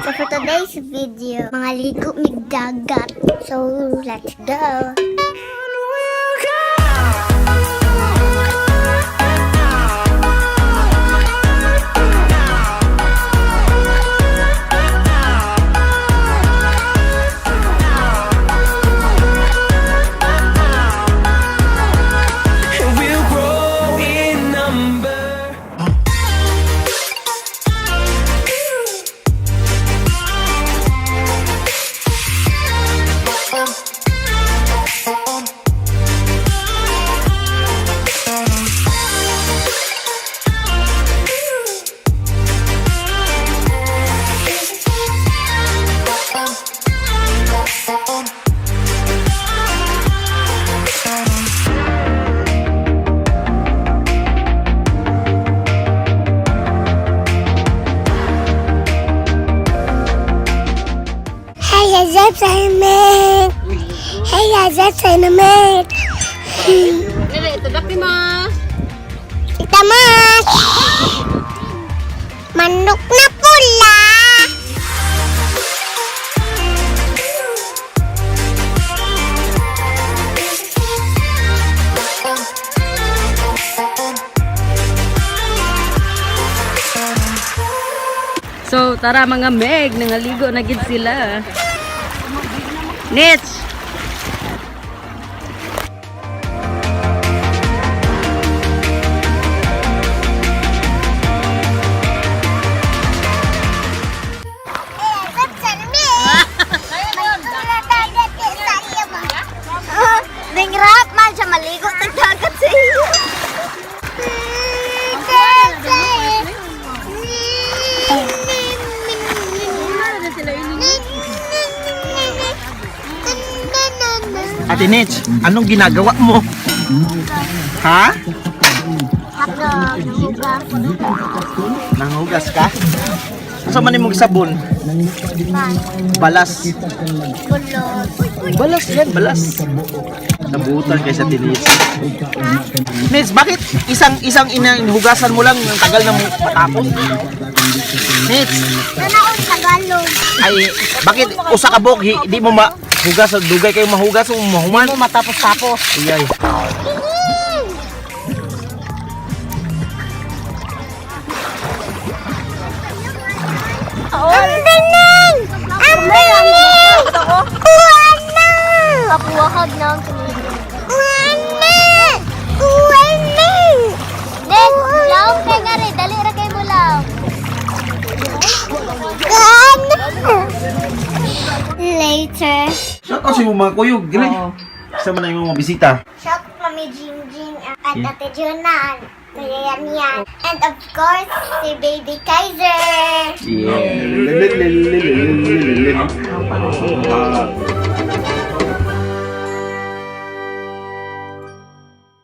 So for today's video, mga ligo mig dagat. So let's go! And we'll grow in number. Hey, Zepsamet! Hey, Zepsamet! Dili, ito daki ma. Itamas! Manok na pula! So tara mga meg, nangaligo na gid sila. Nits! Ringrap man siya maligo sa dagat sa iyo. Ate Nitch, anong ginagawa mo? Ha? Nanghugas ka? Asa man imong sabon? Balas. Balas yan, balas. Nabutan kay sa Nitch. Nitch, bakit isang isang inahugasan mo lang ang tagal na mo matapos? Nitch, Nanaon Tagalog. ay bakit usa ka buok di mo mahugas dugay kayo mahugas o mahuman? Di mo matapos-tapos. Iyay. Ang bining! Ang bining! Kuha na! Kapuwahag na ang Kuha na! Kuha na! Then, laom kay nga rin. Dali ra kay mo laom. Kuha na! Later. Shout out sa imong mga kuyog, gre. Sa man ang imong mga bisita. Shout Mami Jing Jing at Ate Junan. Kuya Yan Yan. And of course, si Baby Kaiser. Yeah.